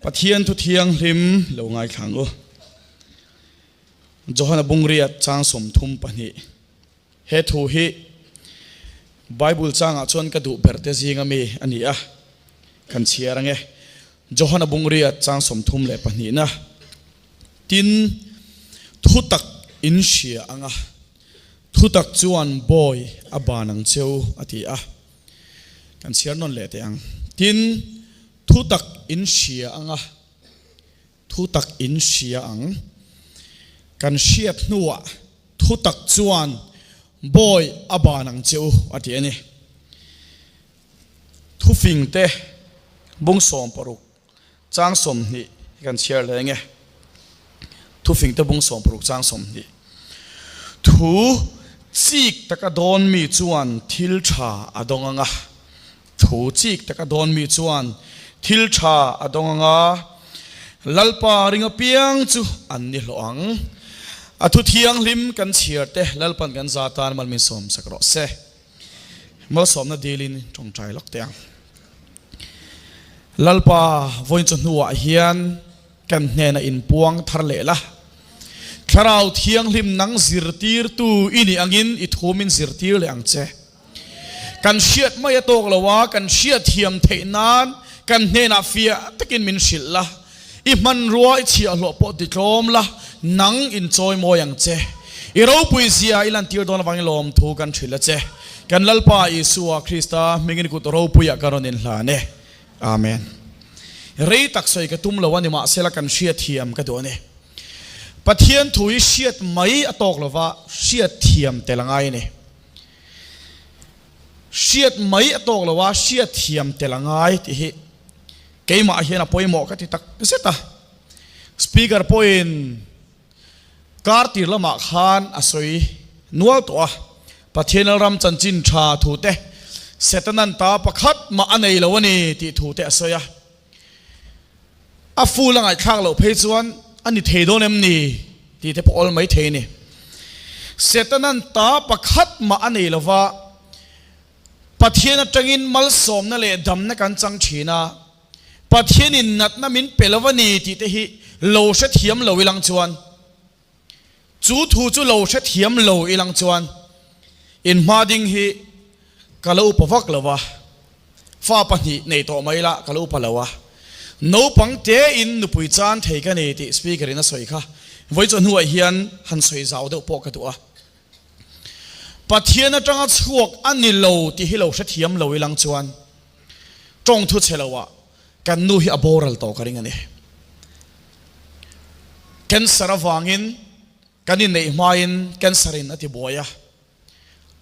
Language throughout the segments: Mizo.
Pathian thu thianghlim lo ngaithla ang u. Johana Bungriat chang 32. He thu hi Bible changah chuan ka duh ber te zinga mi a ni a, kan chhiar ange. Johana Bungriat chang 32 na. Tin, thutak in hria anga, thutak chuan bawi a ban ang cheu a ti a. Kan chhiar nawn leh teh ang. Tin, thutak in hria anga, thutak in hria ang. Kan hriat hnuah thutak chuan bawi a ban ang che u a ti a ni. Thufing te bung 60 chang 20 hi kan chhiar leh enge. Thufing te bung 60 chang 20. Thu chik taka dawn mi chuan thil tha a dawng anga. Thu chik taka dawn mi chuan thil tha a dawng anga, Lalpa ring apiang chu an ni hlawh ang. A thu thianghlim kan chhiar te Lalpan kan za tan mal min sawm sak rawh se. Malsawmna dilin tawngtai lawk teh ang. Lalpa vawiin chu hnuah hian kan hnena inpuang thar leh la. Thlarau Thianghlim nang zirtirtu i nih angin i thu min zirtir leh ang che. Kan hriat mai a tawk lo a, kan hriat thiam theih nan kan hnenah fiah takin min hrilh la. I hmanrua i chhiahhlawh pawh ti tlawm la, nang inchawi mawi ang che. I ropui zia i lantir dawn avangin lawmthu kan hrilh a che. Kan Lalpa Isua Krista hmingin kut ropuiah ka rawn inhlan e. Amen. Rei tak sawi ka tum lo a ni, mahsela kan hriat thiam ka duh a ni. Pathian thu hi hriat mai a tawk lova, hriat thiam tel a ngai a ni. Hriat mai a tawk lo a, hriat thiam tel a ngai tih hi keimah hian a pawimawh ka ti tak zet a. Speaker pawhin kar tir lamah khan a sawi nual tawh a, Pathian Lalram chanchin tha thu te, Setanan ta pakhat mah a nei lo a ni tih thu te a sawi a. A full a ngaihthlak loh phei chuan a ni thei dawn em ni tih te pawh awl mai thei a ni. Setanan ta pakhat mah a nei lova, Pathian atangin malsawmna leh damna kan chang thin a, Pathianin natna min pe lo a ni tih te hi lo hrethiam lo ilang chuan, chu thu chu lo hrethiam lo ilang chuan inhma ding hi ka lo upa vak lo a, fa pahnih nei tawh mai la ka lo upa lo a, naupang tein nupui chan thei ka ni tih speaker in a sawi kha vawi chu hnuah hian han sawi zau deuh pawh ka duh a. Pathian atanga chhuak a ni lo tih hi lo hrethiam lo ilang chuan tawng thu chhe loah kan nu hi a boral tawh ka ring a ni. Cancer avangin kan inneih hmain cancer in a ti buai a,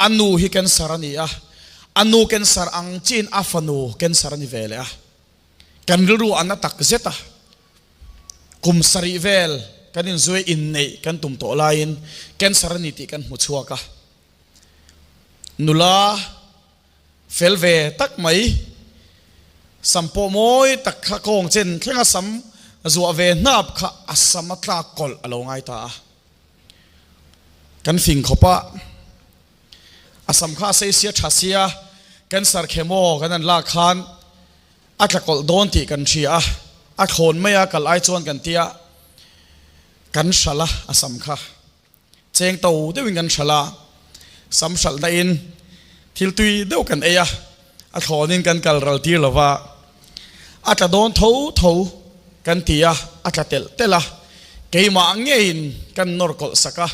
a nu hi cancer a ni a, a nu cancer ang chiin a fanu cancer a ni ve leh a, kan rilru a na tak zet a. Kum sarih vel kan inzui inneih kan tum tawh laiin cancer a ni tih kan hmu chhuak a, nula fel ve tak mai, sam pawh mawi tak kha kawng chen thlenga sam zuah ve hnap kha a sam a tlak kawlh a lo ngai ta a. Kan fing khawp a, a sam kha a sei sia tha sia, cancer chemo kan han lak khan A tla kawlh dawn tih kan hria a, a thlawn mai a kal ai chuan kan tia kan hralh a, a sam kha cheng to deuhin kan hralh a, sam hralh dahin thil tui deuh kan ei a, a thlawnin kan kal ral tir lo va, a tla dawn tho tho kan ti a, a tla telh telh a, keimah ngeiin kan nawr kawlh sak a,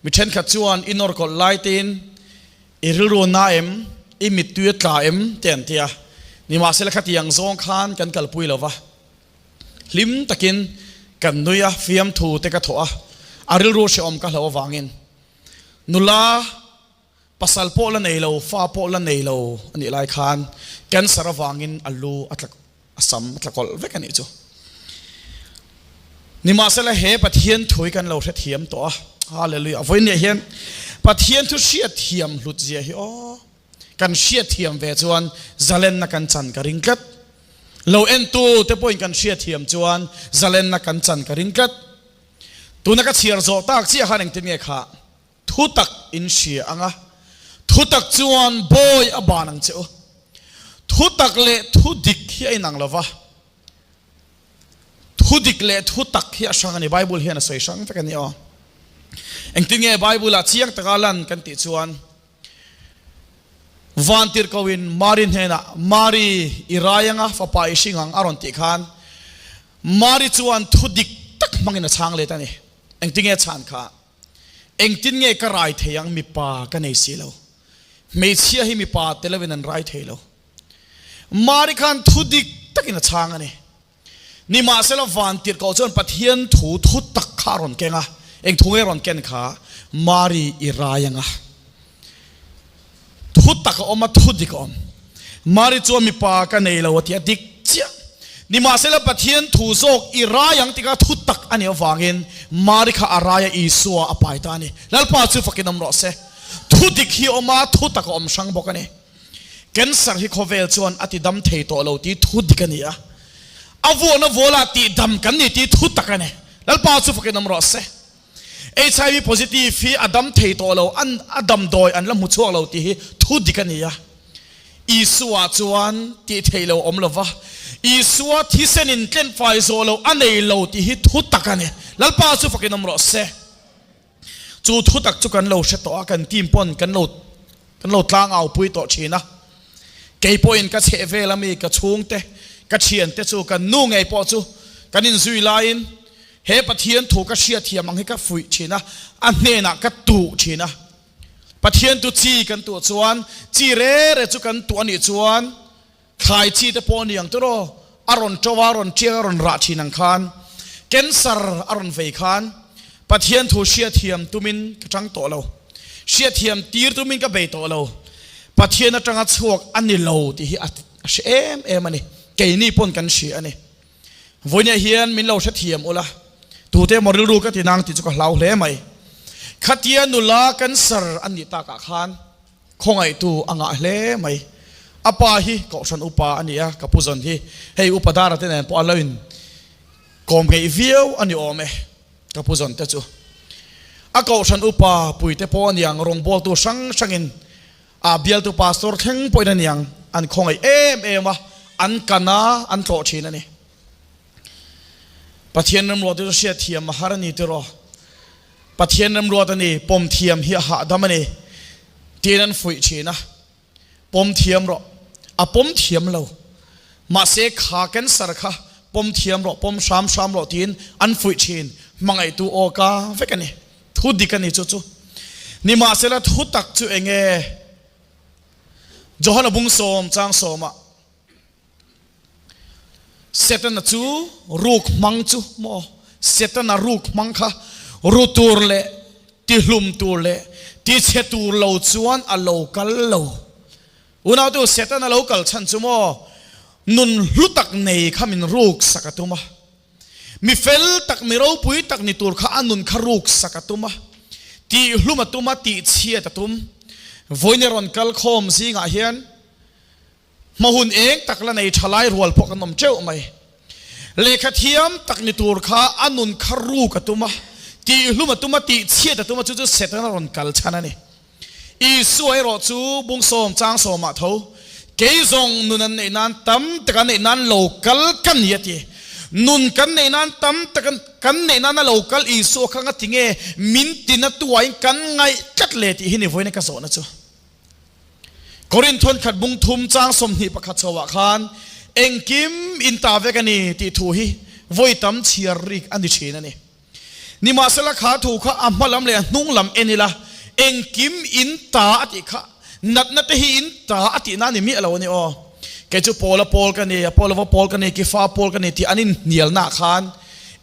Mi thenkhat chuan i nawr kawlh lai tein i rilru na em, i mittui a tla em te an ti a. Nimahsela khatiang zawng khan kan kalpui lo va, hlim takin kan nui a, fiamthu te ka thawh a, a rilru hrehawm ka hlauh avangin nula pasal pawh la nei lo, fa pawh la nei lo a nih lai khan cancer avangin a lu a tla A sam a tla kawlh vek a nih chu. Nimahsela he Pathian thu hi kan lo hrethiam tawh a. Hallelujah. Vawiin hian Pathian thu hriatthiam hlut zia hi aw. Kan hriatthiam ve chuan zalenna kan chan ka ring tlat. Lo entu te pawhin kan hriatthiam chuan zalenna kan chan ka ring tlat. Tuna ka chhiar zawh tak chiah khan engtin nge kha Thutak in hria ang a, thutak chuan bawi a ban ang che u. Thutak leh thu dik hi a inang lo va. Thu dik leh thu tak hi a hrang a ni. Bible hian a sawi hrang vek a ni aw. Engtin nge Bible-ah chiang taka lan kan tih chuan Vantirhkohin Mari hnenah, Mari, i rai anga fapa i hring ang a rawn tih khan Mari chuan thu dik tak hmangin a chhang let a ni. Engtin nge a chhan kha? Engtin nge ka rai thei ang mipa ka nei si lo. Hmeichhia hi mipa te lovin an rai thei lo. Mari khan thu dik takin a chhang a ni. Nimahsela vantirhkoh chuan Pathian thu thu tak kha a rawn keng a. Eng thu nge a rawn ken kha? Mari i rai anga. Thu tak a awm a, thu dik a awm. Mari chuan mipa ka nei lo a ti a, dik chiah. Nimahsela Pathian thu zawk i rai ang tikah thu tak a nih avangin Mari kha a rai a, Isua a pai ta a ni. Lalpa chu fakin awm rawh se. Thu dik hi a awm a, thu tak a awm hrang bawk a ni. Cancer hi khawvel chuan a ti dam thei tawh lo tih thu dik a ni a. A vuahna vualah tih dam kan ni tih thu tak a ni. Lalpa chu fakin awm rawh se. Hiv positive hi a dam thei tawh lo, an a damdawi an la hmu chhuak lo tih hi thu dik a ni a. Isua chuan tih theih lo awm lo va, Isua thisen in tlenfai zawh lo a nei lo tih hi thu tak a ni. Lalpa chu fakin awm rawh se. Chu thu tak chu kan lo hre tawh a, kan team pawn kan lo kan lo tlangau pui tawh thin a. Kei pawhin ka chheh vel ami ka chhungte, ka thiante chu kan nu ngei pawh chu kan inzui laiin He Pathian thu ka hriatthiam ang hi ka fuih thin a, a hnenah ka tuh thin a. Pathian tu chi kan tuh chuan, chi re re chu kan tuh a nih chuan, thlai chi te pawh a ni ang tiraw, a rawn to a, a rawn tiang a, a rawn rah thin ang khan, cancer a rawn vei khan, Pathian thu hriatthiam tumin ka tang tawh lo, hriatthiam tir tumin ka bei tawh lo, Pathian atanga chhuak a ni lo tih hi a hre em em a ni, keini pawn kan hria a ni. Vawinia hian min lo hrethiam ula, tute emaw rilru ka ti nang tih chu ka hlau hle mai. Khatia nula cancer an nih takah khan khawngaihtu a ngah hle mai. A pa hi Kohhran upa a ni a, ka pu zawn hi hei upa dara te nen pawh a lo in kawm ngeih viau a ni awm e, ka pu zawn te chu. A Kohhran upa puite pawh a niang rawngbawltu hrang hrangin A bialtu pastor thleng pawhin a niang an khawngaih em em a, an kan a, an tlawh thin a ni. Pathian remruat chu hriatthiam a har a ni tiraw? Pathian remruat a ni, pawm thiam hi a hahdam a ni tiin an fuih thin a, pawm thiam rawh. A pawm thiam lo. Mahse kha cancer kha pawm thiam rawh, pawm hram hram rawh tiin an fuih thin. Hmangaihtu aw ka vek a ni. Thu dik a ni chu chu. Nimahsela thu tak chu eng nge? Johana bung sawm chang sawmah Setana chu ruk hmang chu maw? Setana ruk hmang kha ru tur leh tihlum tur leh tichhe tur lo chuan a lo kal lo. Unautu Setana lo kal chhan chu maw? Nun hlu tak nei kha min ruk sak a tum a. Mi fel tak, mi ropui tak ni tur kha a nun kha ruk sak a tum a, tih hlum a tum a, tih chhiat a tum. Vawiin rawn kal khawm zingah hian hma hun eng tak la nei tha lai rual pawh kan awm teuh mai. Lehkha thiam tak ni tur kha a nun kha ruk a tum a, tih hlum a tum a, tih chhiat a tum a, chu chu Setana rawn kal chhan a ni. Isua erawh chu bungsawm chang sawmah tho, Kei zawng nun an neih nan tam tak an neih nan lo kal ka ni a ti. Nun kan neih nan tam tak kan neih nana lo kal Isua kha nga ti nge min tina tuain kan ngaih tlat le tih hi ni vawiin ka zawhna chu. Korinth thawnkhat bung thum chang 21 chhoah khan engkim in ta vek a ni tih thu hi vawi tam chhiar rik a ni thin a ni. Nimahsela kha thu kha a hma lam leh a hnung lam en ila, engkim in ta a tih kha, natna te hi in ta a tihna a ni miah lo a ni aw. Kei chu Paula pawl ka ni, Apolova pawl ka ni, Kifa pawl ka ni tih an inhnialnaah khan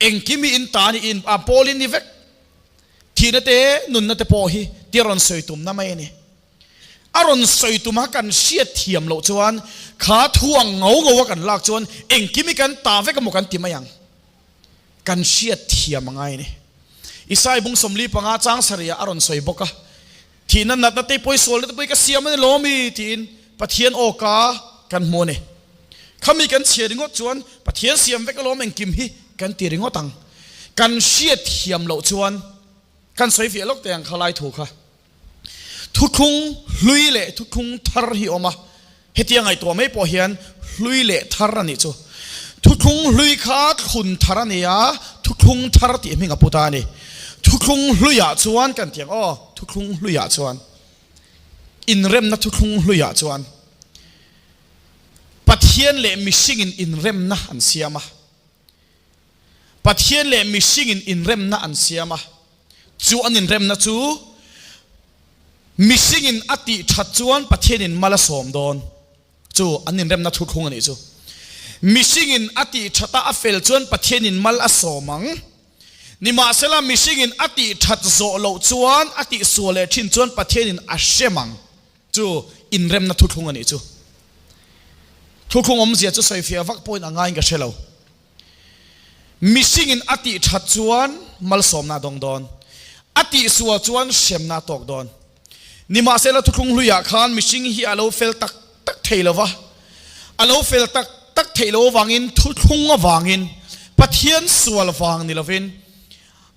engkim hi in ta a ni, in a pawl in ni vek. Thihna te, nunna te pawh hi tia rawn sawi tumna mai a ni. A rawn sawi tuma kan hriat thiam loh chuan kha thu ang ngau ngau a kan lak chuan engkim hi kan ta vek emaw kan ti mai ang. Kan hriat thiam a ngai a ni. Isai bung 45 chang sarih ah a rawn sawi bawk a, Thihna natna te pawi sualna te pawi ka siam a ni lo mi tiin Pathian aw ka kan hmu a ni. Khami kan chhia ringawt chuan Pathian siam vek alawm engkim hi kan ti ringawt ang. Kan hriat thiam loh chuan kan sawi fiah lawk teh ang kha lai thu kha. Thuthlung hlui leh thuthlung thar hi awm a, hetia ngaihtuah mai pawh hian hlui leh thar a nih chu. Thuthlung hlui kha thlun thar a ni a, thuthlung thar tih hming a pu ta a ni. Thuthlung hluiah chuan kan ti ang aw, thuthlung hluiah chuan, inremna thuthlung hluiah chuan Pathian leh mihringin inremna an siam a. Pathian leh mihringin inremna an siam a, chu an inremna chu mihringin a tih that chuan Pathianin mal a sawm dawn. Chu an inremna thuthlung a nih chu. Mihringin a tih that a a fel chuan Pathianin mal a sawm ang. Nimahsela mihringin a tih that zawh loh chuan a tih sual leh thin chuan Pathianin a hrem ang. Chu inremna thuthlung a nih chu. Thuthlung awmzia chu sawifiah vak pawhin a ngaiin ka hre lo. Mihringin a tih that chuan malsawmna a dawng dawn. A tih sual chuan hremna a tawk dawn. Nimahsela thuthlung hluiah khan mihring hi a lo fel tak tak thei lo va, a lo fel tak tak theih lo avangin thuthlung avangin Pathian sual vang ni lovin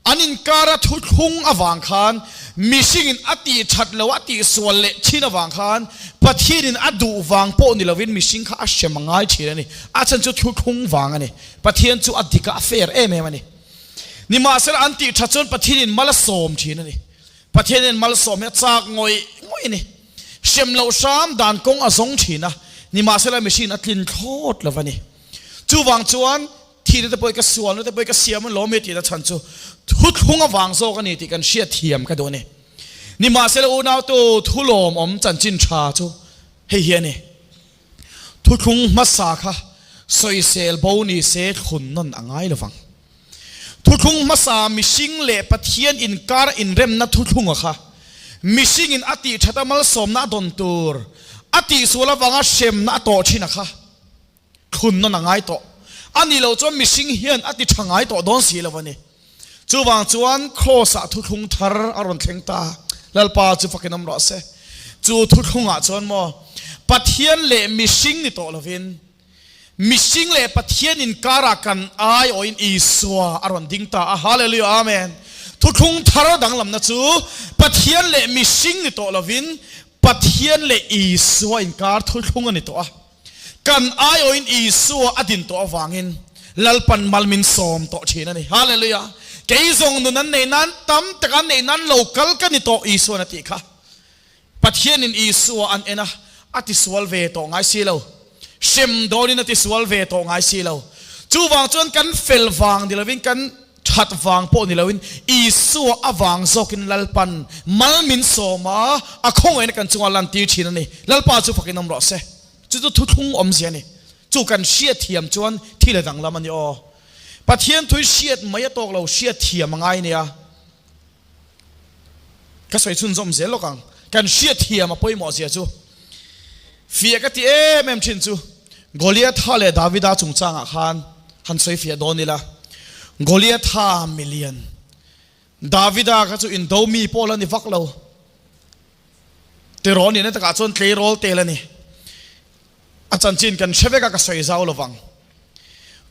an inkara thuthlung avang khan mihringin a tih that lo a tih sual leh thin avang khan Pathianin a duh vang pawh ni lovin mihring kha a hrem a ngai thin a ni. A chhan chu thuthlung vang a ni. Pathian chu a dik a, a fair em em a ni. Nimahsela an tih that chuan Pathianin mal a sawm thin a ni. Pathianin malsawm hi a chak ngawih ngawih a ni. Hrem loh hram dan kawng a zawng thin a, nimahsela mihringin a tlin thlawt lo va ni. Chuvang chuan thihna te pawh hi ka sualna te pawh hi ka siam a lawm e tihna chhan chu thuthlung avang zawk a ni tih kan hriat thiam ka duh a ni. Nimahsela unautu thu lawmawm chanchin tha chu hei hi a ni. Thuthlung hmasa kha sawisel bo ni se thlun nawn a ngai lovang. Thuthlung hmasa mihring leh Pathian inkar inremna thuthlunga kha mihringin a tih that a malsawmna a dawn tur a tihsual avanga hremna a tawh thin a kha thlun nawn a ngai tawh a nih loh chuan mihring hian a ti tha ngai tawh dawn si lo a ni. Chuvang chuan Kraws-ah thuthlung thar a rawn thleng ta. Lalpa chu fakin awm rawh se. Chu thuthlungah chuan maw Pathian leh mihring ni tawh lovin mihring leh Pathian inkarah kan aiawhin Isua a rawn ding ta a. Hallelujah Amen. Thuthlung thar danglamna chu Pathian leh mihring ni tawh lovin Pathian leh Isua inkar thuthlung a ni tawh a. Kan aiawhin Isua a din tawh avangin Lalpan mal min sawm tawh thin a ni. Hallelujah! Kei zawng nun an neih nan tam tak an neih nan lo kal ka ni tawh Isua'n a tih kha. Pathianin Isua an en a, a tisual ve tawh ngai si lo. Hrem dawnin a tisual ve tawh ngai si lo. Chuvang chuan kan fel vang ni lovin kan That vang pawh ni loin Isua avang zawkin Lalpan mal min sawm a, a khawngaihna kan chunga lantir thin a ni. Lalpa chu fakin awm rawh se. Chu chu thuthlung awmzia a ni. Chu kan hriatthiam chuan thil a danglam a ni aw. Pathian thui hriat mai a tawk lo, hriatthiam a ngai nia. Ka sawi chhunzawm zel lawk ang. Kan hriatthiam a pawimawh zia chu fiah ka ti em em thin chu Goliatha leh Davida chungchangah khan han sawi fiah dawn ila. Goliatha milian Davida kha chu indo mi pawh la ni vak lo. Tiraw nihna takah chuan tleirawl tel a ni. A chanchin kan hre vek a, ka sawi zau lovang.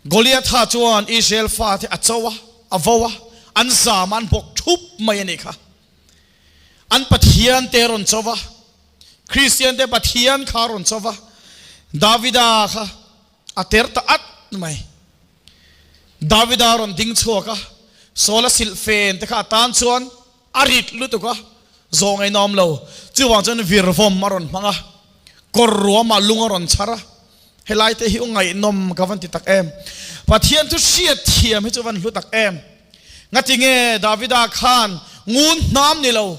Goliatha chuan Israel fate a cho a, a vo a, an zam a, an bawk thup mai a nih kha. An Pathian te rawn cho va, Kristian te Pathian kha rawn cho va, Davida kha a ter ta at mai. Davida rawn ding chhuak a, Saula silhfen te kha a tan chuan A rit lutuk a, zawh ngaihna awm lo. Chuvang chuan virvawm a rawn hmang a, kawr ruamah lung a rawn chhar a. Helai te hi u ngaihnawm ka van ti tak em. Pathian chu hriat thiam hi chu van hlu tak em. Ngatinge Davida khan ngun hnam ni lo,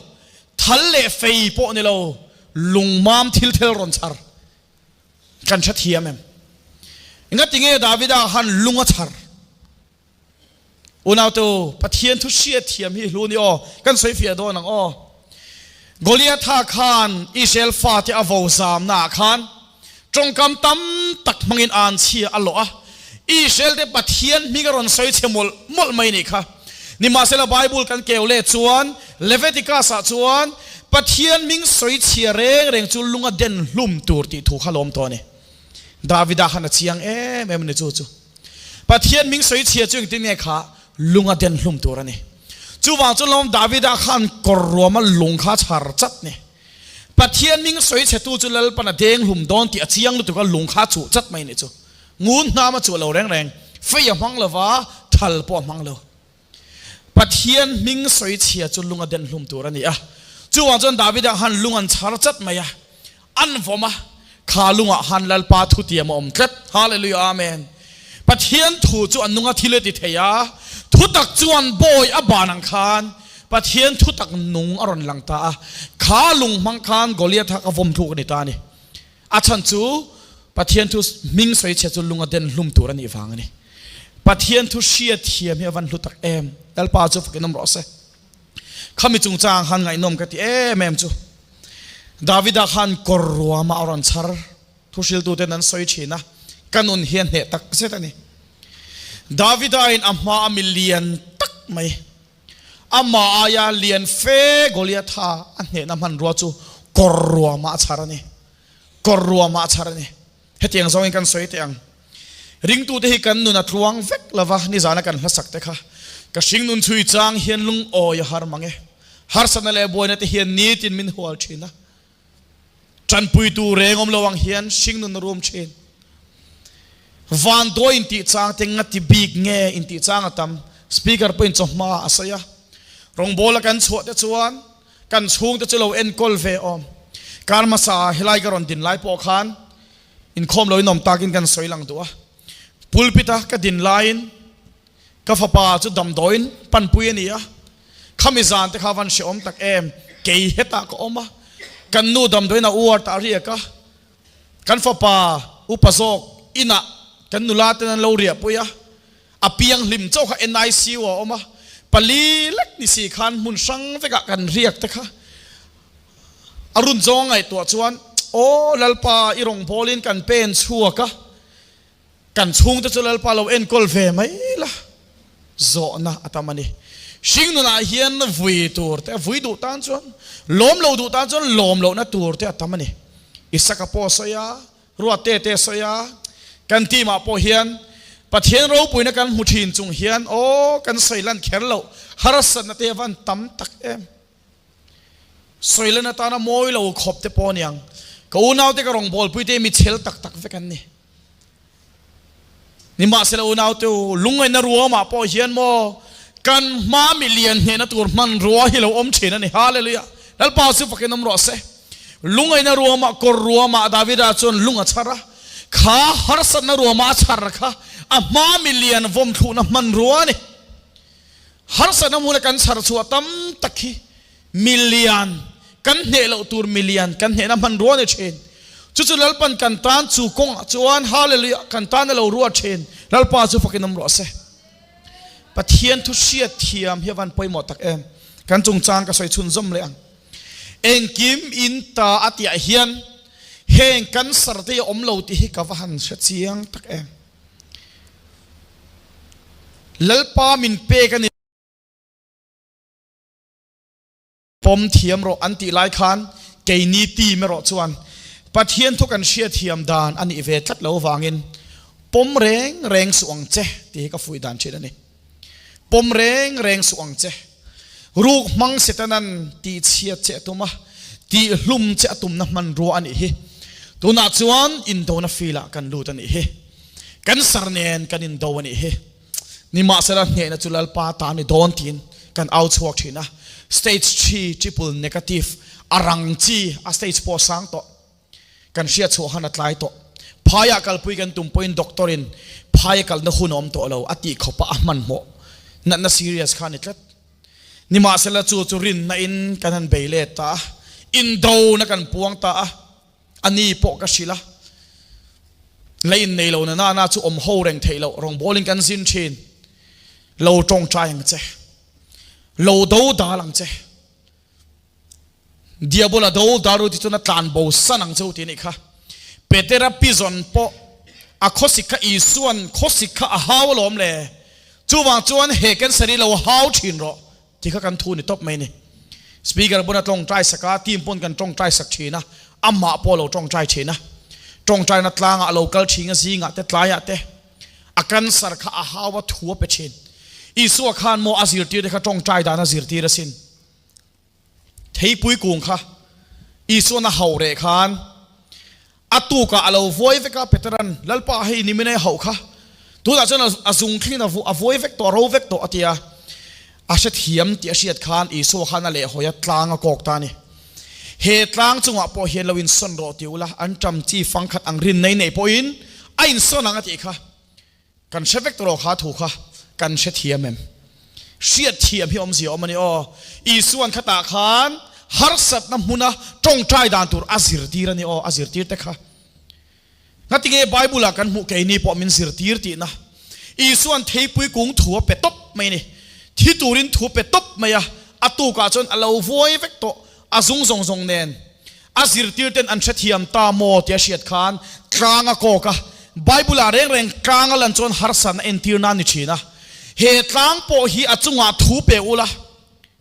thal leh fei pawh ni lo, lungmam thil thel rawn chhar kan hre thiam em? Ngatinge Davida khan lung a chhar? Unautu, Pathian thu hriat thiam hi hlu ni aw, kan sawi fiah dawn ang aw. Goliatha khan Israel fate a vo zamnaah khan tawngkam tam tak hmangin anchhia a lawh a, Israel te Pathian hming a rawn sawi chhe mawlh mawlh mai nih kha. Nimahsela Bible kan keu leh chuan Leviticus ah chuan Pathian hming sawi chhia reng reng chu lunga den hlum tur tih thu kha lawm tawh a ni. Davida khan a chiang em em a ni chu chu. Pathian hming sawi chhia chu engtin nge kha lung a den hlum tur a ni. Chuvang chu lawm Davida khan kawr ruama lung kha chhar chat ni. Pathian hming sawi chhetu chu Lalpan a deng hlum dawn tih a chiang lutuk a lung kha a chuh chat mai ni chu. Ngun hnam a chuah lo reng reng. Fei a hmang lo va, thal pawh a hmang lo. Pathian hming sawi chhia chu lung a den hlum tur a ni a. Chuvang chuan Davida khan lung an chhar chat mai a, an vawm a, kha lungah khan Lalpa thutiam a awm tlat. Hallelujah Amen. Pathian thu chu a nung a thil a ti thei a, thutak chuan bawi a ban ang khan Pathian thutak nung a rawn lang ta a, kha lung hmang khan Goliatha ka vawm thluk a ni ta a ni. A chhan chu Pathian thu hming sawi chhia chu lung a den hlum tur a nih vang a ni. Pathian thu hria thiam hi a van hlu tak em. Lalpa chu fakin awm rawh se. Khami chungchang khan ngaihnawm ka ti em em chu. Davida khan kawr ruama a rawn chhar thu hriltu ten an sawi thin a, ka nun hi a hneh tak zet a ni. Davida in a hma a mi lian tak mai, amah aia lian fe Goliatha a hnehna hmanrua chu kawr ruama a chhar a ni. Kawr ruama a chhar a ni. Hetiang zawngin kan sawi teh ang. Ringtute hi kan nun a tluang vek lova, nizana kan hlasak te kha ka hringnun chhui chang hian lungawi a har mang e. Harsatna leh buaina te hian nitin min hual thin a. Tanpuitu reng awm lo ang hian hringnun a rum thin. Vanduai intih chang te ngati bik nge intih chang a tam. Speaker pawhin chawhma a sawi a. Rawngbawla kan chhuah te chuan Kan chhungte chu lo enkawl ve awm. Kar hmasa ah helai ka rawn din lai pawh khan inkhawm lo in awm takin kan sawi lang duh a. Pulpit a ka din laiin ka fapa chu damdawiin panpui a ni a. Khami zan te kha van hrehawm tak em, kei hetah ka awm a. Kan nu damdawiin a uar ta a riak a. Kan fapa upa zawk inah kan nula ten an lo riahpui a. A pianghlim chauh kha NICU a awm a, pali lek ni si khan hmun hrang vekah kan riak te kha a run zawng a ngaihtuah chuan aw Lalpa i rawngbawlin kan pen chhuak a, kan chhungte chu Lalpa lo enkawl ve mai la zawhna a tam a ni. Hringnunah hian vui tur te, vui duh tan chuan lawm lo duh tan chuan lawm lohna tur te a tam a ni. Isaka pawh a sawi a, Ruatte te sawi a, kan team ah pawh hian Pathian ropuina kan hmu thin chung hian aw kan sawi lan kher loh harsatna te avan tam tak em. Sawi lan atana mawi lo khawp te pawh aniang. Ka unau te ka rawngbawlpui te mi chhel tak tak vek an ni. Nimahsela unau te u, lungngaihna ruamah pawh hian maw kan hma mi lian hnehna tur hmanrua hi lo awm thin a ni. Hallelujah! Lalpa chu fakin awm rawh se. Lungngaihna ruamah, kawr ruamah Davida chuan lung a chhar a. Kha harsatna ruamah a chhar kha a hma mi lian vawmthluhna hmanrua a ni. Harsatna hmuna kan chhar chhuah tam tak hi Milian, kan hneh loh tur milian kan hnehna hmanrua a ni thin. Chu chu Lalpan kan tan chu kawngah chuan Hallelujah kan tan a lo ruat thin. Lalpa chu fakin awm rawh se. Pathian thu hriat thiam hi a van pawimawh tak em. Kan chungchang ka sawi chhunzawm leh ang. Engkim in ta a tihah hian heng cancer te hi a awm lo tih hi ka va han hre chiang tak em. Lalpa min pek a ni. Pawm thiam rawh an tih lai khan keini team erawh chuan Pathian thu kan hriatthiam dan a nih ve tlat lo vangin pawm reng reng suh ang che tih hi ka fuih dan thin a ni. Pawm reng reng suh ang che. Ruk hmang Setanan tihchhiat che a tum a, tihhlum che a tumna hmanrua a nih hi. Tunah chuan indona field-ah kan lut a nih hi. Cancer nen kan indo a nih hi. Nimahsela hnehna chu Lalpa ta ni dawn tiin kan au chhuak thin a, stage thi triple negative a rang chi a stage pawh a sang tawh, kan hriat chhuah khan a tlai tawh. Phaiah kalpui kan tum pawhin doctor in phai a kalna hun a awm tawh lo a tih khawpah a hmanhmawh natna serious kha a ni tlat. Nimahsela chu chu rinna in kan han bei let ta a, indona kan puang ta a. A ni pawh ka hrilh a, la innei lo na nana chu awm ho reng theih loh, rawngbawlin kan zin thin, lo tawngtai ang che, lo do dal ang che, Diabola do dal ru ti chuan a tlan bo san ang che u tih a nih kha. Petera pizawn pawh a khawsik kha Isua'n khawsik kha a hau alawm le, chuvang chuan he cancer hi lo hau thin rawh Ti kha kan thu ni tawp mai ni. Speaker pawn a tawngtai sak a, team pawn kan tawngtai sak thin a, amah pawh a lo tawngtai thin a. Tawngtaina tlangah a lo kal thin a, zingah te tlaiah te a cancer kha a hau a thu a pe thin. Isua khan maw a zirtir te kha tawngtai dan a zirtir asin. Theipui kung kha Isuan a hauh reh khan. A tukah a lo vuai vek a, Petera'n, Lalpa, hei ni min ei hauh kha. Tunah chuan a zung thlengin a vuai vek tawh, a ro vek tawh, a ti a. A hrethiam tih a hriat khan Isua khan a lehhawi a, tlang a kawk ta a ni. He tlang chungah pawh hian lo insawn rawh ti ula, an ṭam chi fang khat ang rin nei nei pawhin a insawn ang a tih kha. Kan hre vek tawh kha thu kha kan hre thiam em? Hriat thiam hi awmzia awm a ni aw. Isuan khatah khan harsatna hmuna tawngtai dan tur a zirtir a ni aw, a zirtir te kha. Ngatinge Bible ah kan hmuh keini pawh min zirtir tihna. Isuan theipui kung thu a pe tawp mai a ni. Thi turin thu pe tawp mai a, a tukah chuan a lo vuai vek tawh, a zung zawng zawng nen. A zirtirten an hrethiam ta maw tia hriat khan tlang a kawk a, Bible ah reng reng tlang a lan chuan harsatna entirna a ni thin a. He tlang pawh hi a chungah thu pe ula,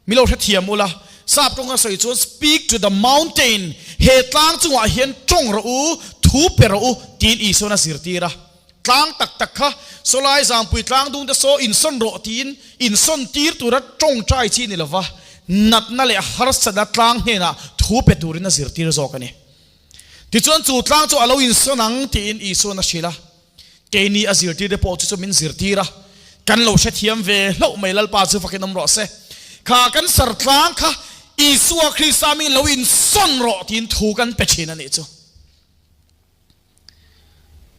mi lo hrethiam ula, sap tawnga sawi chuan speak to the mountain, he tlang chungah hian tawng rawh u, thu pe rawh u tiin Isuan a zirtir a. Tlang tak tak kha sawlai zangpui tlang dung te saw insawn rawh tiin insawn tir tura tawngtai chi ni lova, natna leh harsatna tlang hnenah thu pe turin a zirtir zawk a ni. Tichuan chu tlang chu a lo insawn ang tiin Isuan a hrilh a, keini a zirtir te pawh chu chu min zirtir a, kan lo hrethiam ve hlauh mai Lalpa chu fakin awm rawh se. Kha kan sar tlang kha Isua Krista mingin lo insawn rawh tiin thu kan pe thin a nih chu.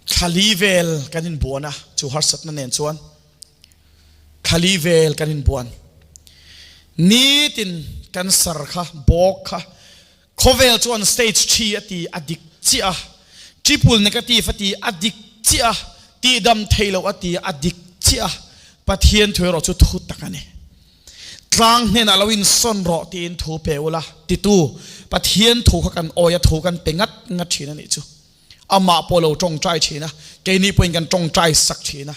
Thla li vel kan inbuan a, chu harsatna nen chuan thla li vel kan inbuan. Nitin kan sar kha, bawk kha, khawvel chuan stage thi a ti a dik chiah a, triple negative a ti a dik chiah a, tihdam theih loh a ti a dik chiah a, Pathian thu erawh chu thu tak a ni. Tlang hnenah lo insawn rawh tiin thu pe ula, titu Pathian thu kha kan awi a, thu kan pe ngat ngat thin a nih chu. Amah pawh lo tawngtai thin a, keini pawhin kan tawngtai sak thin a.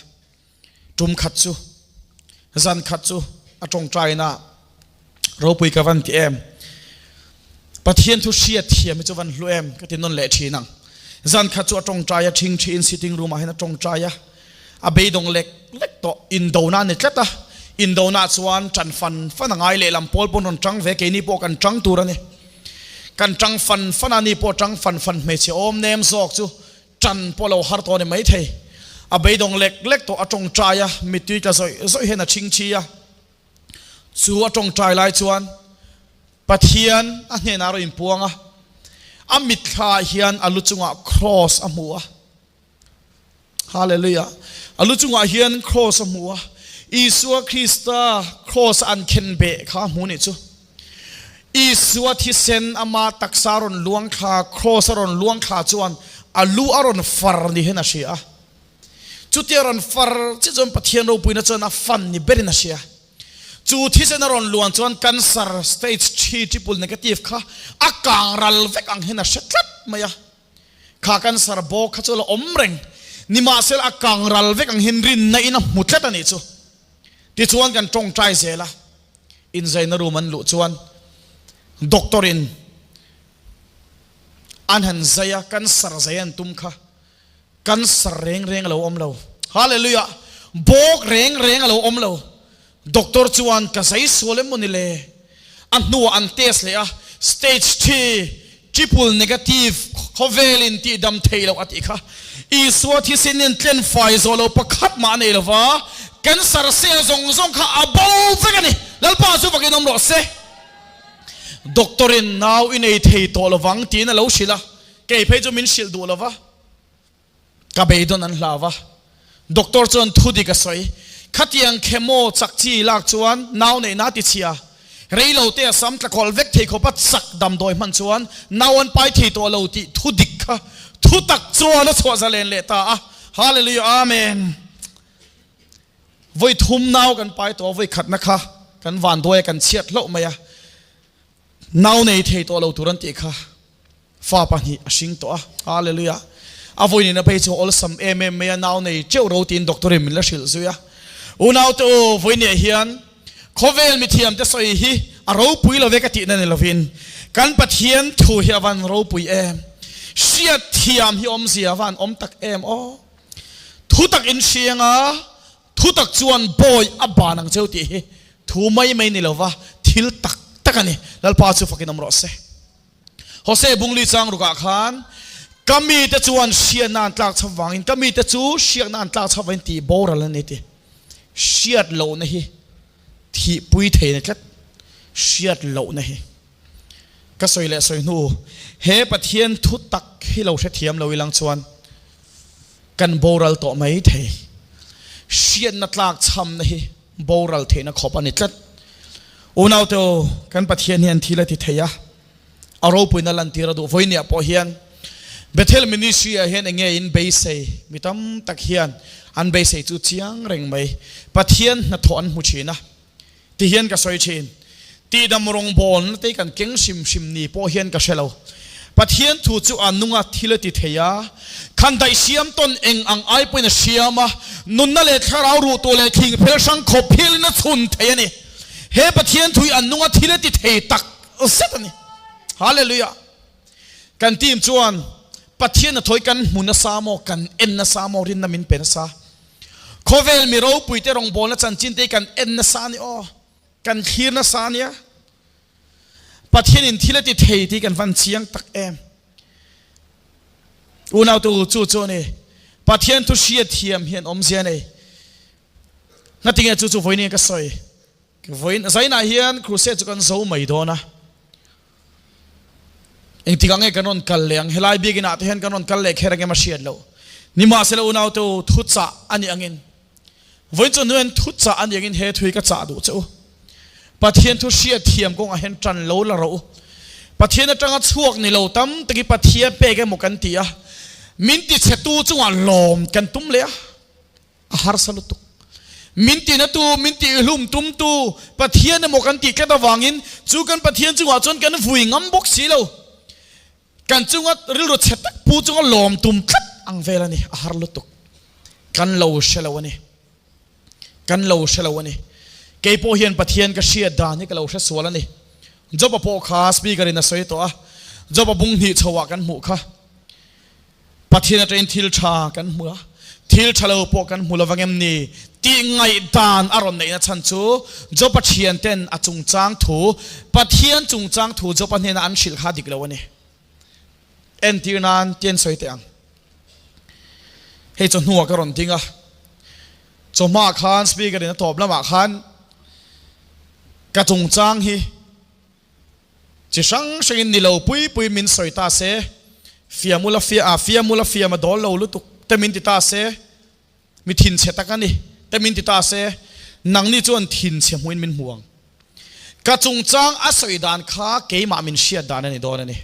Tum khat chu, zan khat chu a tawngtaina ropui ka van ti em. Pathian thu hriat thiam hi chu van hlu em ka ti nawn leh thin ang. Zan khat chu a tawngtai a, thing thiin sitting room ah hian a tawngtai a. A beidawng lek lek tawh, indona a ni tlat a, indona ah chuan ṭan fan fan a ngai lehlam pawl pawn rawn ṭang ve, keini pawh kan ṭang tur a ni. Kan ṭang fan fan a, ni pawh ṭang fan fan hmeichhe awm nem zawk chu ṭan pawh lo har tawh a ni maithei. A beidawng lek lek tawh, a ṭawngṭai a, mittui tla zawih zawih hian a chhingchhi a, chu a ṭawngṭai lai chuan Pathian a hnenah a rawn inpuang a, a mitthla ah hian a lu chungah kraws a hmu a. Hallelujah. A lu chungah hian cross a hmu a. Isua Krista cross an khen beh kha a hmu nih chu. Isua thisen ama taksa rawn luang thla, cross a rawn luang thla chuan a lu a rawn far ni hian a hria a. Chutia rawn far chiah chuan Pathian ropuina chuan a fan ni berin a hria. Chu thisen a rawn luan chuan cancer stage thi triple negative kha a kang ral vek ang hian a hre tlat mai a. Kha cancer bawk kha chu a la awm reng. Nimahsela a kang ral vek ang hian rinna in a hmu tlat a nih chu. Tichuan kan tawngtai zel a, inzaina room an luh chuan doctor in an han zai a, cancer zai an tum kha cancer reng reng a lo awm lo. Hallelujah! Bawk reng reng a lo awm lo. Doctor chuan ka zai sual em maw ni le? A hnuah an test leh a, stage thi, triple negative, khawvel in tih dam thei loh a tih kha. Isua thisen in tlen fai zawh lo pakhat mah a nei lo va, cancer cell zawng zawng kha a bo vek a ni. Lalpa chu vakin awm rawh se. Doctor in nau i nei thei tawh lovang tiin a lo hrilh a, kei phei chu min hrilh duh lo va. Ka beidawn an hlau a, doctor chuan thu dik a sawi. Khatiang chemo chak chi lak chuan nau neihna a ti chhia. Rei lo te a sam tla kawlh vek thei khawp a chak damdawi hman chuan nau an pai thei tawh lo tih thu dik kha thu tak chuan a chhuah zalen leh ta a. Hallelujah Amen. Vawi thum nau kan pai tawh a, vawi khatna kha kan vanduai a kan chhiat hlauh mai a. Nau nei thei tawh lo tur an tih kha fa pahnih a hring tawh a, Hallelujah. A vawiin a phei chu awlsam em em mai a, nau nei teuh ro tiin doctor in min la hrilh zui a. Unaute u, vawiinah hian khawvel mithiamte sawi hi a ropui lo ve ka tihna ni lovin kan Pathian thu hi a van ropui em, hriatthiam hi awmzia a van awm tak em aw. Thu tak in hriang a, Thutak chuan bawi a ban ang cheu tih hi thu mai mai ni lova thil tak tak a ni. Lalpa chu fakin awm rawh se. Hosea bungli chang rukah khan, Ka mite chuan hriatna an tlak chhap vangin, ka mite chu hriakna an tlak chhap vangin tih boral a ni ti. Hriat lohna hi thihpui thei a ni tlat. Hriat lohna hi. Ka sawi leh sawi hnu, he Pathian thu tak hi lo hrethiam lo ilang chuan kan boral tawh mai thei. Hriatna tlak chhamna hi boral theihna khawp a ni tlat. Unaute aw, kan Pathian hian thil a ti thei a, a ropuina lantir a duh. Vawinia pawh hian Bethel Ministry ah hian enge in beisei? Mi tam tak hian an beisei chu chiang reng mai. Pathian hnathawh an hmu thin a. Ti hian ka sawi thin. Tihdam rawngbawlna te kan keng hrim hrim ni pawh hian ka hre lo. Pathian thu chu a nunga thil a ti thei a, khan daih siam tawn eng ang ai pawhin a siam a, nunna leh thlarau ruh tur leh thing phel hrang khawp philin a chhun thei a ni. He Pathian thu hi a nunga thil a ti thei tak zet a ni. Hallelujah! Kan team chuan Pathian a thawi kan hmu nasa maw, kan en nasa maw, rinna min pe nasa. Khawvel mi ropuite rawngbawlna chanchin te hi kan en nasa a ni aw, kan thlir nasa a nia. Pathianin thil a ti thei tih kan van chiang tak em. Unautu chu chu a ni. Pathian thu hriat thiam hian awmzia a nei. Ngatinge chu chu vawiin ka sawi. Vawiin zainah hian crusade chu kan zo mai dawn a. Engtikah nge kan rawn kal leh ang? Helai biakinah te hian kan rawn kal leh kher ang em a hriat loh. Nimahsela unaute u, thu chah a nih angin, vawiin chu hnuaiin thu chah a nih angin he thu hi ka chah duh che u. Pathian thu hriat thiam kawngah hian tan lo la rawh u. Pathian atanga chhuak ni lo tam takin Pathian pek emaw kan ti a, min tichhetu chungah lawm kan tum leh a. A harsa lutuk. Min tina tu, min tihhlum tum tu Pathian emaw kan tih tlat avangin chu kan Pathian chungah chuan kan vui ngam bawk si lo. Kan chunga rilru chhe tak pu chunga lawm tum tlat ang vel a ni. A har lutuk. Kan lo hre lo a ni. Kan lo hre lo a ni. Kei pawh hian Pathian ka hriat dan hi ka lo hre sual a ni. Job-a pawh kha speaker in a sawi tawh a. Job-a bung hnih chhoah kan hmuh kha. Pathian atangin thil tha kan hmu a, thil tha lo pawh kan hmu lo vang em ni tih ngaihdan a rawn neihna chhan chu Job-a thianten a chungchang thu, Pathian chungchang thu Job-a hnena an hrilh kha dik lo a ni. Entir nan tian sawi teh ang. Hei chawhnuah ka rawn ding a, chawhma khan speaker in a tawp lamah khan ka chungchang hi Chi hrang hrangin ni lo pui pui min sawi ta se, fiam ula fia a, fiam ula fiam a dawl lo lutuk te min ti ta se, mi thinchhe tak a ni te min ti ta se, nangni chuan thinchhe hmuin min hmu ang. Ka chungchang a sawi dan kha keimah min hriat dan a ni dawn a ni.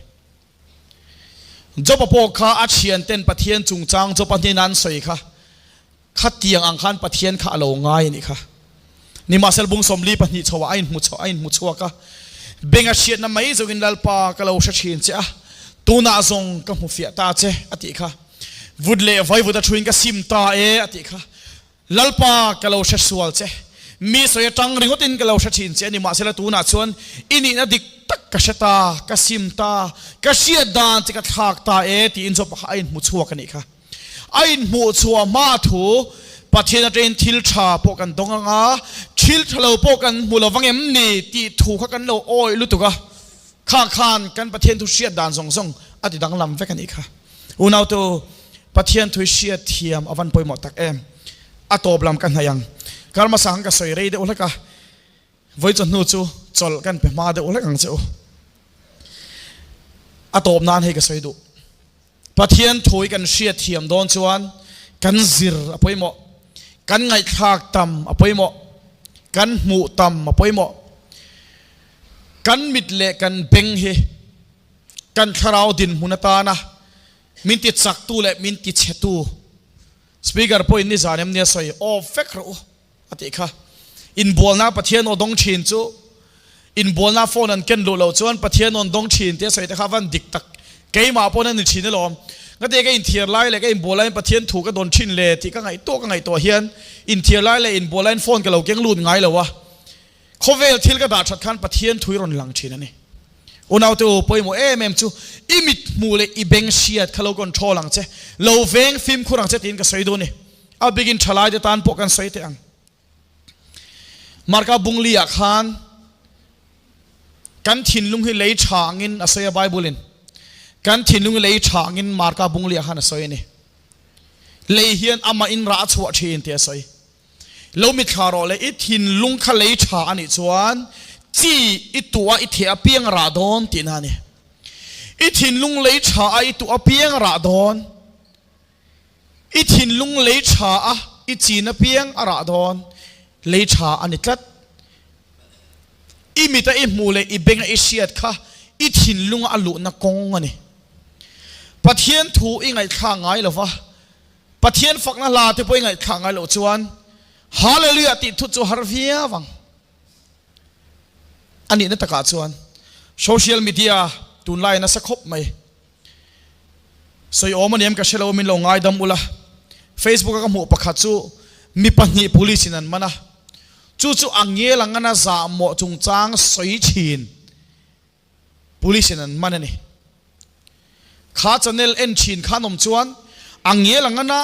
Job-a pawh kha a thianten Pathian chungchang Job-a hnena an sawi kha, Khatiang ang khan Pathian kha a lo ngai a nih kha. Nimahsela bung 42 chhoah a inhmu a inhmu chhuak a, Beng a hriatna mai zawngin Lalpa ka lo hre thin che a, tunah zawng ka hmu fiah ta che a tih kha. Vut leh vaivut a thuin ka sim ta e a tih kha. Lalpa ka lo hre sual che, mi sawi atang ringawtin ka lo hre thin che a nimahsela tunah chuan i nihna dik tak ka hre ta, ka sim ta, ka hriat dan che ka thlak ta e tiin Job-a kha a inhmu chhuak a nih kha. A inhmuh chhuah hma thu Pathian atangin thil tha pawh kan dawng ang a, thil tha lo pawh kan hmu lo vang em ni tih thu kha kan lo awih lutuk a, kha khan kan Pathian thu hriat dan zawng zawng a ti danglam vek a nih kha. Unautu, Pathian thu hi hriat thiam a van pawimawh tak em? A tawp lam ka hnaih ang. Kar hmasa khan ka sawi rei deuh hlek a, vawi chawhnu chu chawlh kan pe hma deuh hlek ang che u. A tawp nan hei ka sawi duh. Pathian thu hi kan hriat thiam dawn chuan kan zir a pawimawh, kan ngaihthlak tam a pawimawh, kan hmuh tam a pawimawh. Kan mit leh kan beng hi kan thlarau dinhmun atana min ti chaktu leh min ti chhetu. Speaker pawhin nizan em nia sawi, Aw vek rawh u. A tih kha. Inbualna Pathian aw dawng thin chu inbualna phone an ken luh loh chuan Pathian aw an dawng thin tia sawi te kha van dik tak keimah pawn a ni thin alawm. Ngati ka inthiar lai leh ka inbual laiin Pathian thu ka dawn thin le tih ka ngaihtuah ka ngaihtuah hian inthiar lai leh inbual laiin phone ka lo keng lut ngai lo a. Khawvel thil ka dah that khan Pathian thu i rawn lang thin a ni. Unaute u, pawimawh em em chu i mit hmuh leh i beng hriat kha lo control ang che, lo veng fimkhur ang che tiin ka sawi duh a ni. A bikin thalaite tan pawh kan sawi teh ang. Marka bungli ah khan kan thinlung hi lei tha angin a sawi a Bible in. Kan thinlung lei tha angin Marka Bunglia khan a sawi a ni. Lei hian amah in rah a chhuah thin tih a sawi. Lo mithla rawh le, i thinlung kha lei tha a nih chuan chi i tuh a i theh apiang a rah dawn tihna a ni. I thinlung lei tha a i tuh apiang a rah dawn. I thinlung lei tha a i chin apiang a rah dawn. Lei tha a ni tlat. I mit a i hmuh leh i beng a i hriat kha i thinlunga a luhna kawng a ni. Pathian thu i ngaihthlak ngai lo va, Pathian fakna hla te pawh i ngaihthlak ngai loh chuan Hallelujah tih thut chu har viau ang. A nihna takah chuan social media tunlai nasa khawp mai. Sawi awm a niam ka hre lo min lo ngaidam ula. Facebook a ka hmuh pakhat chu mi pahnih police in an man a, chu chu a ngel ang ana zahmawh chungchang sawi thin police in an man a ni. Kha channel en thin khan awm chuan a ngel ang ana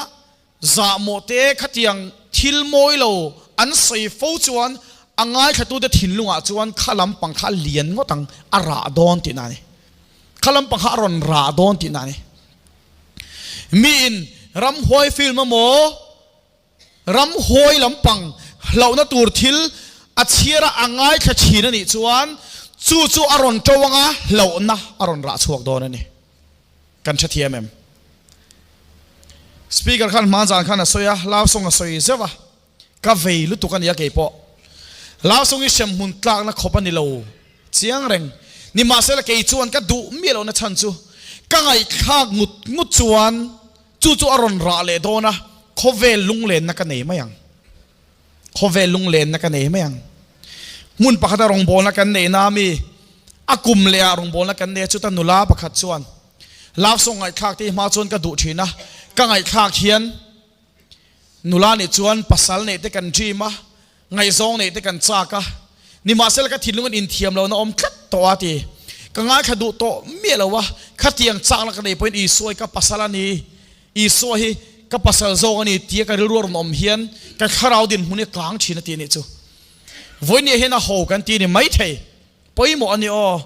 Zahmawh te khatiang thil mawi lo an sawi fo chuan a ngaithlatute thinlungah chuan kha lampang kha a lian ngawt ang, a rah dawn tihna a ni. Kha lampang kha a rawn rah dawn tihna a ni. Miin ramhuai film emaw, ramhuai lampang hlauhna tur thil a chhiar a, a ngaithla thin a nih chuan chu chu a rawn to anga hlauhna a rawn rah chhuak dawn a ni. Kan hrethiam em? Speaker khan hma zan khan a sawi a, love song a sawi zeuh a, ka vei lutuk a nia keipawh. Love song hi hremhmun tlakna khawp a ni lo chiang reng. Nimahsela kei chuan ka duh miah lohna chhan chu ka ngaihthlak ngut ngut chuan chu chu a rawn rah leh dawn a, khawvel lunglenna ka nei mai ang. Khawvel lunglenna ka nei mai ang. Hmun pakhata rawngbawlna kan neih na mi a kum leh ah rawngbawlna kan nei a chuta nula pakhat chuan love song ngaihthlak te hi hma chuan ka duh thin a, ka ngaihthlak hian nula nih chuan pasal neih te kan dream a, ngaihzawng neih te kan chak a, nimahsela ka thinlung in inthiam lohna awm tlat tawh a ti. Ka ngaithla duh tawh miah lo a, khatiang chakna ka nei pawhin Isua hi ka pasal a ni. Isua hi ka pasal zawk a ni tia ka rilru a rawn awm hian ka thlarau dinhmun hi a kang thin a ti a nih chu. Vawinia hian a ho kan ti a ni maithei. Pawimawh a ni aw.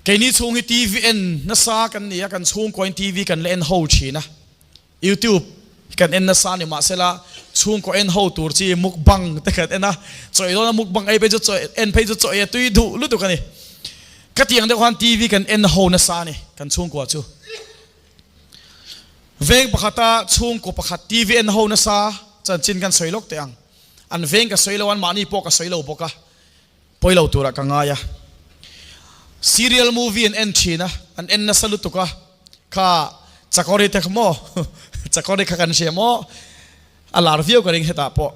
Keini chhung hi TV en nasa kan ni a, kan chhungkuain TV kan la en ho thin a. YouTube kan en nasa a ni mahsela chhungkaw en ho tur chi mukbang te kan en a, chawi dawna mukbang ei phei chu chawi en phei chu chawi a tui duh lutuk a ni. Ka tih ang deuh khan TV kan en ho nasa a ni kan chhungkua chu. Veng pakhata chhungkaw pakhat TV en ho nasa chanchin kan sawi lawk teh ang. An veng ka sawi lo a, anmahni pawh ka sawi lo bawk a, pawi lo turah ka ngai a. Serial movie an en thin a, an en nasa lutuk a, kha Chakori te kha maw, Chakori kha kan hria maw, a lar viau ka ring hetah pawh.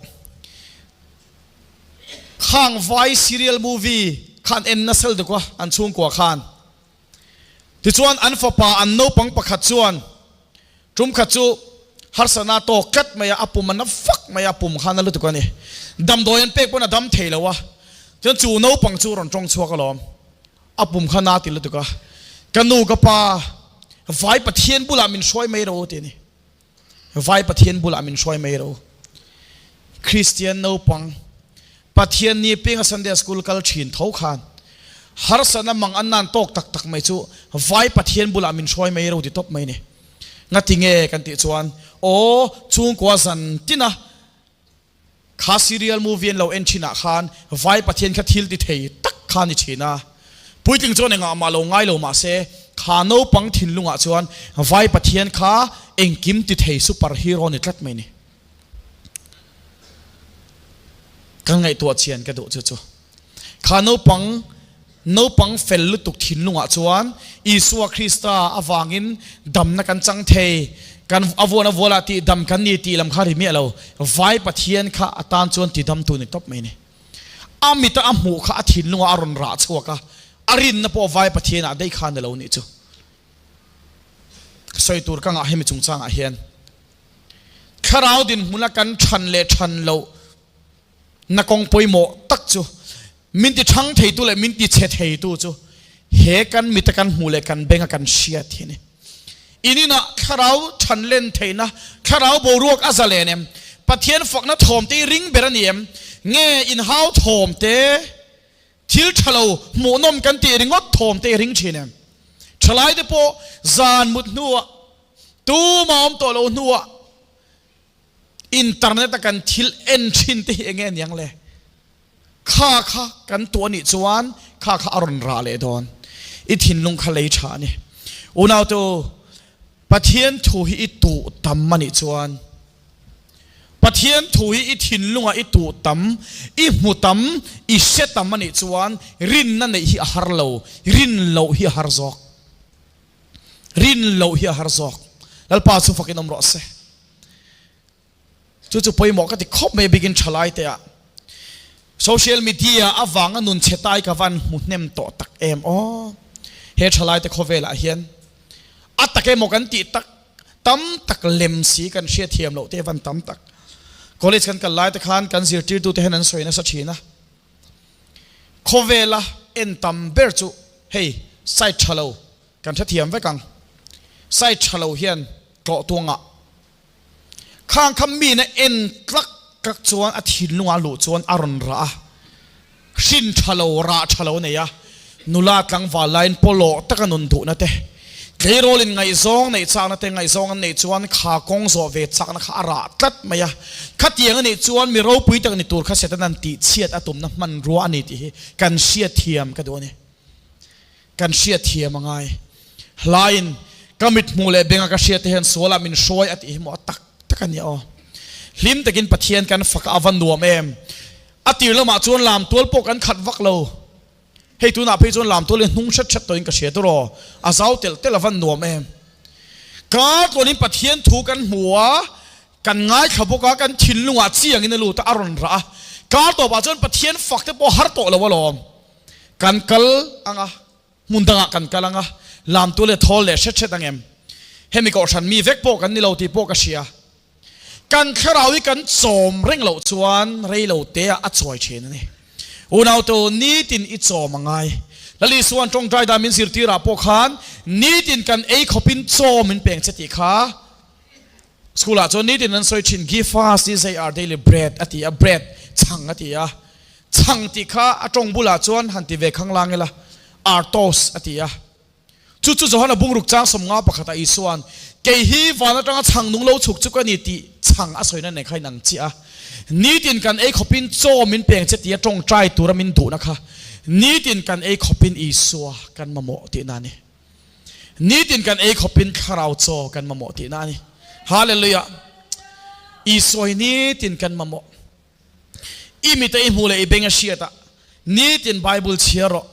Khang vai serial movie kha an en nasa lutuk a, an chhungkua khan. Tichuan an fapa an naupang pakhat chuan tum khat chu harsatna a tawk tlat mai a, a pum a na vak mai a, a pum kha a na lutuk a ni. Damdawi an pek pawn a dam thei lo a, chuan chu naupang chu rawn tawng chhuak alawm, a pum kha na ti lutuk a, ka nu ka pa vai Pathian bulah min hruai mai ro ti a ni. Vai Pathian bulah min hruai mai ro. Kristian naupang Pathian ni pianga Sunday school kal thin tho khan harsatna mang an nan tawk tak tak mai chu Vai Pathian bulah min hruai mai ro ti tawp mai ni. Ngati nge kan tih chuan aw chhungkua zan tina Kha serial movie an lo en thin ah khan vai Pathian kha thil ti thei tak kha ni thin a. Puitling chuan engah mah lo ngai lo mah se kha naupang thinlung ah chuan vai Pathian kha engkim ti thei super hero ni tlat mai ni. Kan ngaihtuah chian ka duh chu chu. Kha naupang naupang fel lutuk thinlungah chuan Isua Krista avangin damna kan chang thei, kan a vuan a vualah tih dam kan ni tih lam kha ri miah lo. Vai Pathian kha a tan chuan tidamtu ni tawp mai ni. A mita a hmuh kha a thinlungah a rawn rah chhuak a, a rinna pawh Vai Pathianah daih kha ni lo nih chu. Sawi tur ka ngah hemi chungchangah hian Thlarau dinhmuna kan than leh than loh Na kawng pawimawh tak chu min ti thang theitu leh min ti chhe theitu chu he kan mita kan hmuh leh kan benga kan hriat hi a ni. In inah thlarau thanlen theihna, thlarau boruak a zalen em? Pathian fakna thawm te i ring ber a ni em? Nge inhau thawm te, thil tha lo hmuhnawm kan tih ringawt thawm te i ring thin em? Thalaite pawh zan mut hnuah, tuma awm tawh lo hnuah internet a kan thil en thin te hi enge aniang le? Kha kha kan tuah anih chuan kha kha a rawn rah leh dawn. I thinlung kha lei tha a ni. Unaute u, Pathian thu hi i tuh tam anih chuan Pathian thu hi i thinlungah i tuh tam, i hmu tam, i hre tam anih chuan rinna neih hi a har lo, rin loh hi a har zawk. Rin loh hi a har zawk. Lalpa chu fakin awm rawh se. Chu chu pawimawh ka ti khawp mai bikin thalai te ah. Social media avanga nun chhe tai ka van hmu hnem tawh tak em aw. He thalai te khawvel ah hian a tak emaw kan tih tak tam tak lem si kan hriat thiam loh te van tam tak. College kan kal lai te khan kan zirtirtu te hian an sawi nasa thin a. Khawvela en tam ber chu hei side tha lo kan hrethiam vek ang. Side tha lo hian tlawh tuangah Khang kha mina en tlak tlak chuan a thinlungah luh chuan a rawn rah a, hrin tha lo, rah tha lo nei a, nula tlangval laiin pawlawh taka nun duhna te, tleirawlin ngaihzawng neih chakna te ngaihzawng an neih chuan kha kawng zawh ve chakna kha a rah tlat mai a, khatiang a nih chuan mi ropui tak ni tur kha Setana'n tihchhiat a tumna hmanrua a ni tih hi kan hriatthiam ka duh a ni. Kan hriatthiam a ngai. Hlaiin ka mit hmuh leh benga ka hriat te hian sualah min hruai a tih hi maw a tak tak a nia aw. Hlim takin Pathian kan fak a, a va nuam em. A tir lamah chuan lamtual pawh kan khat vak lo. Hei tunah phei chuan lamtual hi hnung hret hret tawhin ka hria tur aw. A zau telh telh a va nuam em. Kar tluanin Pathian thu kan hmu a, kan ngaithla bawk a, kan thinlungah chiangin a lut a, a rawn rah a. Kar tawpah chuan Pathian fak te pawh har tawh lo alawm. Kan kal ang a, hmun dangah kan kal ang a, lamtu leh thawl leh hret hret ang em? Hemi kohhran mi vek pawh kan ni lo tih pawh ka hria. Kan thlarau hi kan chawm reng loh chuan rei lo te ah a chawi thin a ni. Unautu, nitin i chawm a ngai. Lal Isua'n tawngtai dan min zirtir ah pawh khan nitin kan ei khawpin chaw min peng che tih kha School ah chuan nitin an sawi thin, Give us this day our daily bread a ti a, bread, chhang a ti a. Chhang tih kha a tawng bulah chuan han ti ve khang lang ila, artos a ti a. Chu chu Johana bungruk chang 51 ah Isua'n, Kei hi van atanga chhang nung lo chhuk chu ka ni tih chhang a sawina nen kha in ang chiah a. Nitin kan ei khawpin chaw min peng che tia tawngtai tura min duhna kha nitin kan ei khawpin Isua kan mamawh tihna a ni. Nitin kan ei khawpin thlarau chaw kan mamawh tihna a ni. Hallelujah! Isua hi nitin kan mamawh. I mit a i hmuh leh i beng a hriat ah nitin Bible chhiar rawh,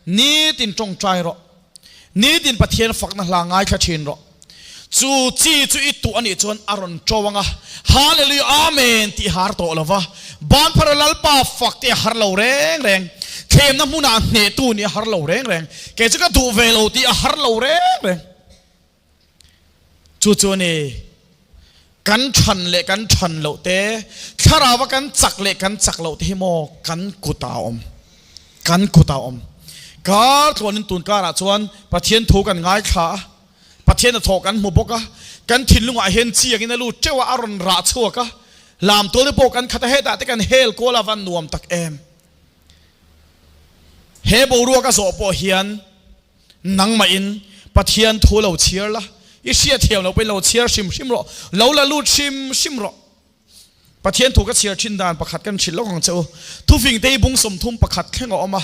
nitin tawngtai rawh, nitin Pathian fakna hla ngaithla thin rawh. Chu chi chu i tuh a nih chuan a rawn to ang a, Hallelujah Amen tih har tawh lo va, ban phara Lalpa fak te a har lo reng reng, thlemna hmunah hnehtu nih a har lo reng reng, kei chu ka duh ve lo tih a har lo reng reng. Chu chu a ni, kan than leh kan than loh te, thlarau a kan chak leh kan chak loh te hi maw kan kutah a awm, kan kutah a awm. Kar tluanin tun karah chuan Pathian thu kan ngaithla a, Pathian a thawh kan hmu bawk a, kan thinlungah hian chiangin a lut teuh a, a rawn rah chhuak a, lamtual te pawh kan khat a, hetah te kan hel kual a van nuam tak em. He boruak a zawh pawh hian nangmahin Pathian thu lo chhiar la, i hriatthiam loh pawhin lo chhiar hrim hrim rawh, lo la lut hrim hrim rawh. Pathian thu ka chhiar thin dan pakhat kan hrilh lawk ang che u. Thufingte hi bung 31 thleng a awm a.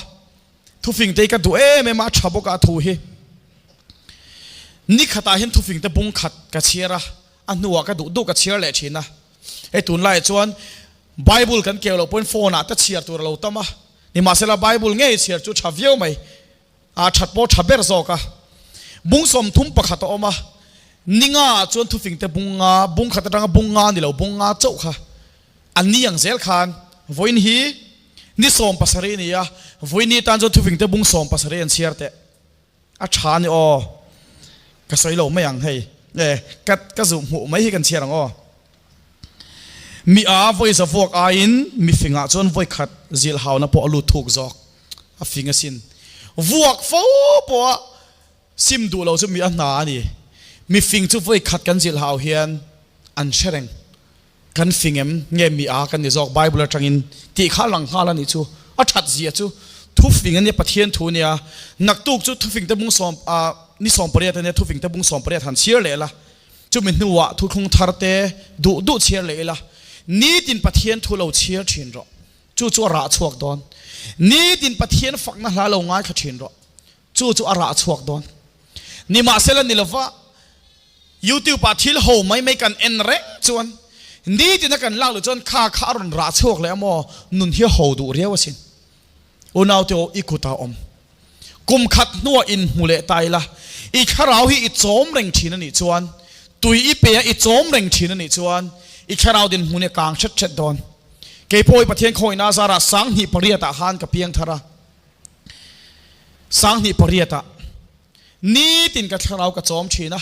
Thufingte hi ka duh em em a, a tha bawk a a thu hi. Ni khatah hian thufingte bung khat ka chhiar a, a hnuah ka duh duh ka chhiar leh thin a. Hei tunlaiah chuan Bible kan keu loh pawhin phone ah te chhiar tur a lo tam a. Nimahsela Bible ngei chhiar chu tha viau mai. A that pawh tha ber zawk a. Bung 31 a awm a, ni nga ah chuan thufingte bung nga, bung khat atanga bung nga ni lo, bung nga chauh kha a ni ang zel khan vawiin hi ni 17 a ni a, vawiin ni tan chuan thufingte bung 17 an chhiar teh. A tha a ni aw. Ka sawi lo mai ang hei. E, ka ka zuh hmuh mai hi kan chhiar ang aw. Mi a vawi za vuak aiin mi fingah chuan vawi khat zilh hauna pawh a lut thuk zawk. A fing asin. Vuak fo pawha sim duh lo chu mi a hna a ni. Mi fing chu vawi khat kan zilh hau hian an hre reng. Kan fing em nge mi a kan ni zawk Bible atangin tih kha a lang nghal a nih chu. A that zia chu. Thufing a nia, Pathian thu a nia. Naktuk chu thufing te bung sawm ah ni 18 a nia, thufing te bung 18 han chhiar leh la. Chumi hnuah thuthlung thar te duh duh chhiar leh ila. Nitin Pathian thu lo chhiar thin rawh. Chu chu a rah chhuak dawn. Nitin Pathian fakna hla lo ngaithla thin rawh. Chu chu a rah chhuak dawn. Nimahsela ni lova YouTube ah thil ho mai mai kan en reng chuan nitin a kan lak luh chuan kha kha a rawn rah chhuak leh a maw? Nun hi a ho duh riau asin. Unaute aw i kut ah awm. Kum khat hnuah inhmu leh ta ila, i thlarau hi i chawm reng thin a nih chuan, tui i pe a i chawm reng thin a nih chuan i thlarau dinhmun hi a kang hret hret dawn. Keipawh i Pathian khawihna azarah 2008 ah khan ka piang thar a. 2008 ah nitin ka thlarau ka chawm thin a.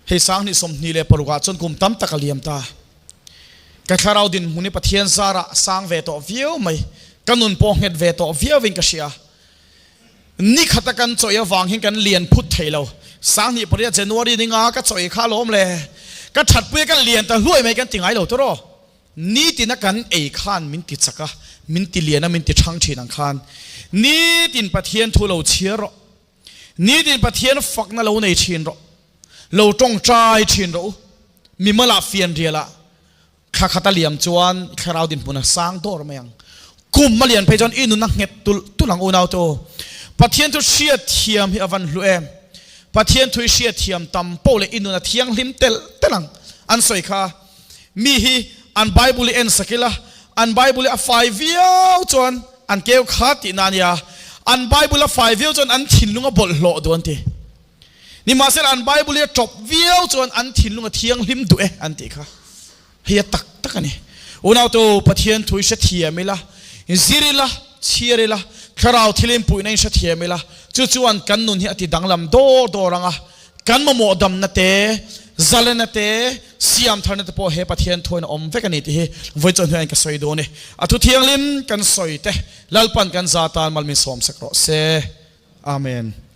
Hei 2026 ah chuan kum tam tak a liam ta. Ka thlarau dinhmun hi Pathian zarah a sang ve tawh viau mai. Ka nun pawh nghet ve tawh viauin ka hria. Ni khata kan chawih avang hian kan lian phut thei lo. 2008 January ni nga ka chawih kha alawm le. Ka thatpui a kan lian ta hluai mai kan ti ngai lo tawh rawh. Nitin a kan ei khan min ti chak a, min ti lian a, min ti thang thin ang khan. Nitin Pathian thu lo chhiar rawh. Nitin Pathian fakna lo nei thin rawh. Lo tawngtai thin rawh u. Mimal ah fianrial ah thla khat a liam chuan thlarau dinhmun a sang dawr mai ang. Kum a lian phei chuan i nun a nghet tulh tulh ang unau te u. Pathian thu hriatthiam hi a van hlu em. Pathian thu i hriatthiam tam poh leh i nun a thianghlim telh telh ang. An sawi kha mi hi an Bible i en sak ila, an Bible hi a fai viau chuan an keu kha tihna a nia, an Bible a fai viau chuan an thinlung a bawlhhlawh duh an ti. Nimahsela an Bible hi a tawp viau chuan an thinlung a thianghlim duh e an tih kha. Hei a tak tak a ni. Unautu Pathian thu i hrethiam ila, zir ila, chhiar ila, thlarau thil inpuihna in hrethiam ila, chu chuan kan nun hi a ti danglam dawr dawr ang a, kan mamawh damna te, zalena te, siam tharna te pawh he Pathian thuain a awm vek a ni tih hi vawi chuan hnuaiah ka sawi dawn e. A thu thianghlim kan sawi te Lalpan kan za tan mal min sawmsak rawh se. Amen.